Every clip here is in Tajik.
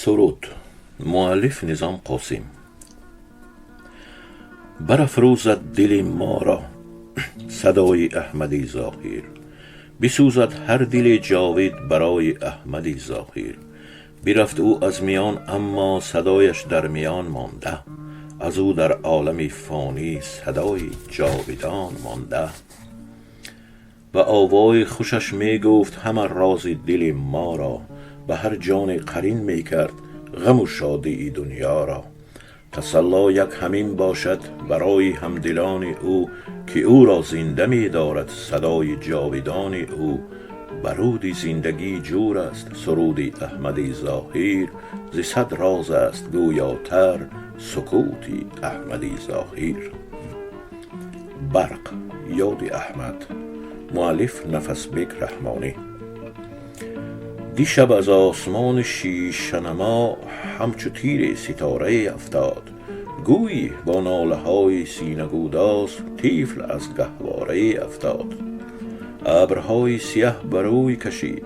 Суруд. Муаллиф Низом Қосим. Барафрӯзад дили моро садои Аҳмади Зоҳир, бисӯзад ҳар дили ҷовид барои Аҳмади Зоҳир. Бирафт ӯ аз миён, аммо садояш дар миён монда, аз ӯ дар олами фонӣ садои ҷовидон монда. Ба овои хушаш мегуфт ҳама рози дили моро, ба ҳар ҷоне қарин мекард ғаму шодии дунёро. Тасалло як ҳамин бошад барои ҳамдилони ӯ, ки ӯро зинда медорад садои ҷовидони ӯ. Баруди зиндагӣ ҷур аст суруди Аҳмади Зоҳир, зи сад роз аст гӯётар сукути Аҳмади Зоҳир. Барқ. Ёди Аҳмад. Муаллиф Нафасбек Раҳмонӣ. Дишаб аз осмони шишанамо ҳамчу тире ситорае афтод, гӯйӣ бо нолаҳои синагудоз тифл аз гаҳворае афтод. Абрҳои сияҳ ба рӯй кашид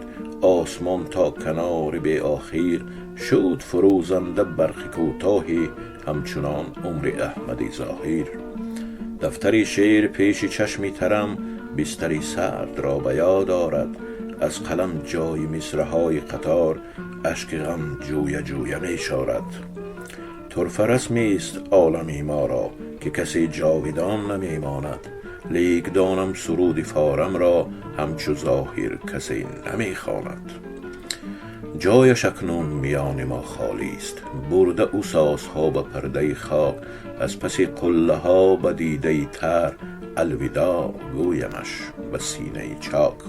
осмон то канори беохир, шуд фурӯзанда барқи кӯтоҳе ҳамчунон умри Аҳмади Зоҳир. Дафтари шеър пеши чашми тарам бистари сардро ба ёд орад, аз қалам ҷои мисраъҳои қатор ашки ғам ҷӯя ҷӯя мешорад. Турфа расмест олами моро, ки касе ҷовидон намемонад, лек донам суруди форамро ҳамчу Зоҳир касе намехонад. Ҷояш акнун миёни мо холист, бурда ӯ созҳо ба пардаи хок, аз паси қуллаҳо ба дидаи тар алвидоъ гӯямаш ба синаи чок.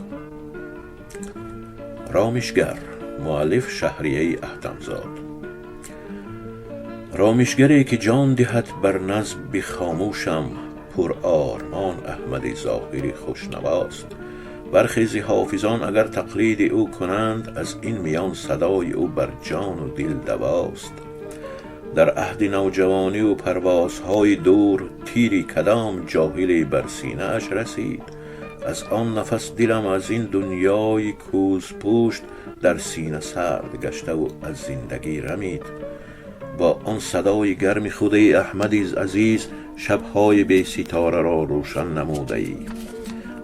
Ромишгар. Муаллиф Шаҳрияи Аҳтамзод. Ромишгаре ки ҷон диҳад бар назби хомӯшам, пур ормон Аҳмади Зоҳири хушнавост. Бархе зи ҳофизон агар тақлиди ӯ кунанд, аз ин миён садои ӯ бар ҷону дил давост. Дар аҳди навҷавониву парвозҳои дур тири кадом ҷоҳиле бар синааш расид, аз он нафас дилам аз ин дунёи кӯзпушт дар сина сард гаштаву аз зиндагӣ рамид. Бо он садои гарми худ, эй Аҳмади азиз, шабҳои беситораро рӯшан намудаӣ.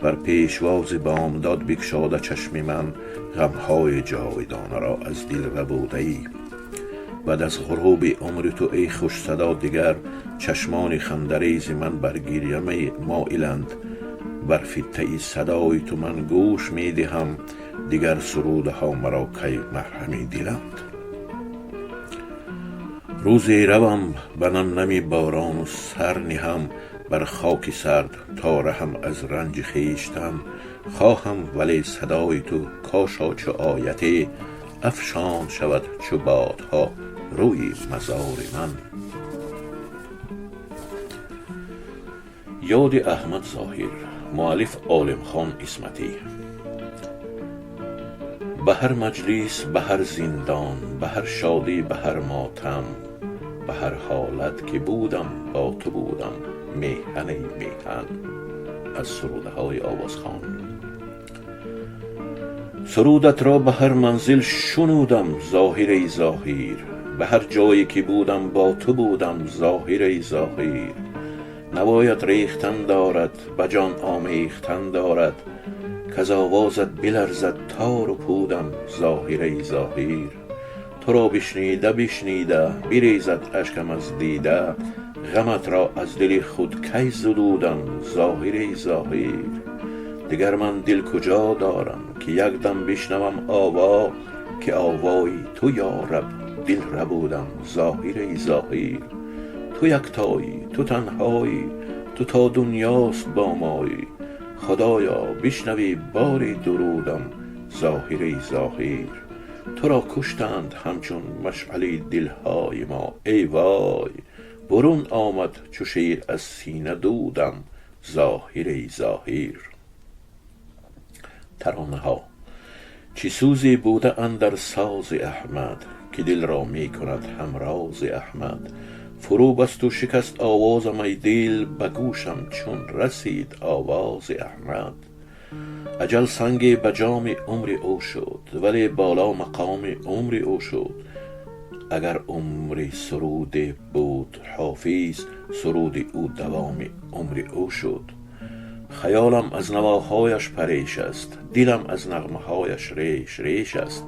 Бар пешвози бомдод бикшода чашми ман ғамҳои ҷовидонаро аз дил рабудаӣ. Баъд аз ғуруби умри ту, эй хушсадо, дигар чашмони хандарези ман бар гиря моиланд. Бар фитаи садои ту ман гӯш медиҳам, дигар сурудаҳо маро кай маҳрами диланд. Рӯзе равам ба намнами борону сар ниҳам бар хоки сард то раҳам аз ранҷи хештан хоҳам, вале садои ту кошо чу ояте афшон шавад чу бодҳо рӯи мазори ман. Ёди Аҳмад Зоҳир. Муаллиф Олимхон Исматӣ. Ба ҳар маҷлис, ба ҳар зиндон, ба ҳар шодӣ, ба ҳар мотам, ба ҳар ҳолат ки будам, бо ту будам, меҳани меҳан. Аз сурудаҳои овозхон. Сурудатро ба ҳар манзил шунудам, Зоҳир эй Зоҳир, ба ҳар ҷое ки будам, бо ту будам, Зоҳир эй Зоҳир. Навоят рехтан дорад, ба ҷон омехтан дорад, каз овозат биларзад тору пудам, Зоҳир эй Зоҳир. Туро бишнида бишнида бирезад ашкам аз дида, ғаматро аз дили худ кай зудудам, Зоҳир эй Зоҳир. Дигар ман дил куҷо дорам, ки як дам бишнавам ово, ки овои ту, ё раб, дил рабудам, Зоҳир эй Зоҳир. Ту яктоӣ, ту танҳоӣ, ту то дунёст бо моӣ, худоё, бишнавӣ бори дурудам, Зоҳир эй Зоҳир. Туро куштанд ҳамчун машъали дилҳои мо, эй вой, бурун омад чу шер аз сина дудам, Зоҳир эй Зоҳир. Таронаҳо. Чӣ сӯзе буда андар сози Аҳмад, ки дилро мекунад ҳамрози Аҳмад. Фурӯ басту шикаст овозам, ай дил, ба гӯшам чун расид овози Аҳмад. Аҷал санге ба ҷоми умри ӯ шуд, вале боло мақоми умри ӯ шуд. Агар умри суруде буд Ҳофиз, суруди ӯ давоми умри ӯ шуд. Хаёлам аз навоҳояш пареш аст, дилам аз нағмаҳояш реш реш аст.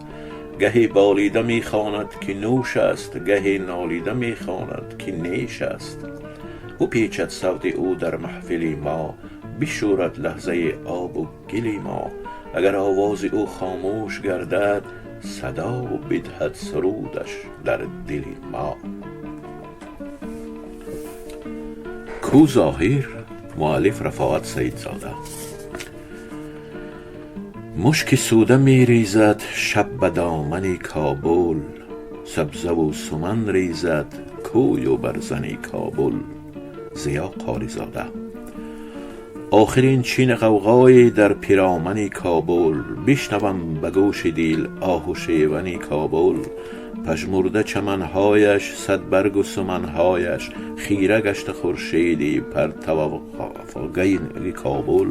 Гаҳе болида мехонад, ки нӯш аст, гаҳе нолида мехонад, ки неш аст. Бипечад савти ӯ дар маҳфили мо, бишӯрад лаҳзаи обу гили мо. Агар овози ӯ хомӯш гардад, садо бидиҳад сурудаш дар дили мо. Ку Зоҳир? Муаллиф Рафоат Саидзода. Мушки суда мерезад шаб ба домани Кобул, сабзаву суман резад кӯю барзани Кобул. Зиё Қоризода. Охир ин чин ғавғое дар пиромани Кобул, бишнавам ба гӯши дил оҳу шевани Кобул. Пажмурда чаманҳояш, садбаргу суманҳояш, хира гашта хуршеди партавгаи Кобул.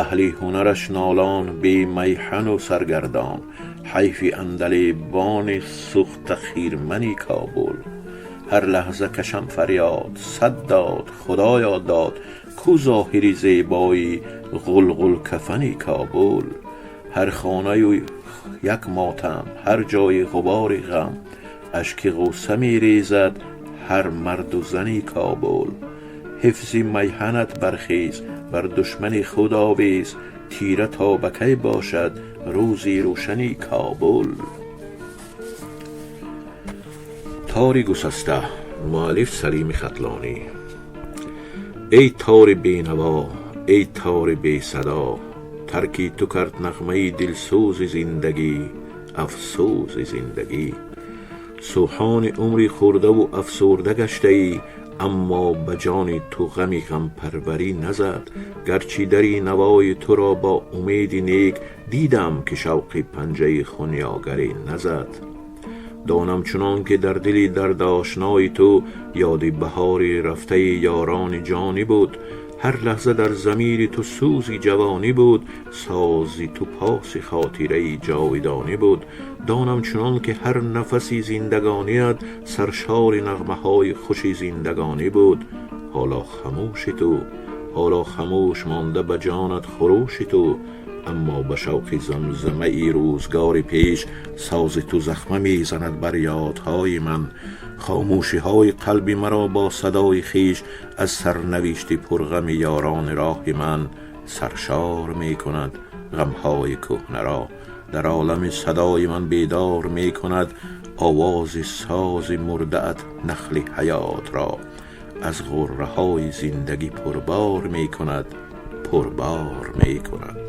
Аҳли ҳунараш нолон, бемайҳану саргардон, ҳайфи андалебони сӯхта хирмани Кобул. Ҳар лаҳза кашам фарёд, сад дод, Худоё дод, ку Зоҳири зебои ғулғулкафани Кобул? Ҳар хонаю як мотам, ҳар ҷои ғубори ғам, ашки ғусса мерезад ҳар марду зани Кобул. Ҳифзи майҳанат бархез, бар душмани худ овез, тира то ба кай бошад рӯзи рӯшани Кобул? Тори гусаста. Муаллиф Салими Хатлонӣ. Эй тори бенаво, эй тори бесадо, тарки ту кард нағмаи дилсӯзи зиндагӣ, афсӯзи зиндагӣ. Сӯҳони умри хӯрдаву афсурда гаштаӣ, аммо ба ҷони ту ғами ғампарварӣ назад. Гарчи дари навои туро бо умеди нек дидам, ки шавқи панҷаи хунёгаре назад. Донам, чунон ки дар дили дардошнои ту ёди баҳори рафтаи ёрони ҷонӣ буд, ҳар лаҳза дар замири ту сӯзи ҷавонӣ буд, сози ту поси хотираи ҷовидонӣ буд. Донам, чунон ки ҳар нафаси зиндагоният саршори нағмаҳои хуши зиндагонӣ буд. Ҳоло хамӯши ту, ҳоло хамӯш монда ба ҷонат хурӯши ту, аммо ба шавқи замзамаи рӯзгори пеш сози ту захма мезанад бар ёдҳои ман. Хомӯшиҳои қалби маро бо садои хеш аз сарнавишти пурғами ёрони роҳи ман саршор мекунад. Ғамҳои кӯҳнаро дар олами садои ман бедор мекунад. Овози сози мурдаат нахли ҳаётро аз ғурраҳои зиндагӣ пурбор мекунад, пурбор мекунад.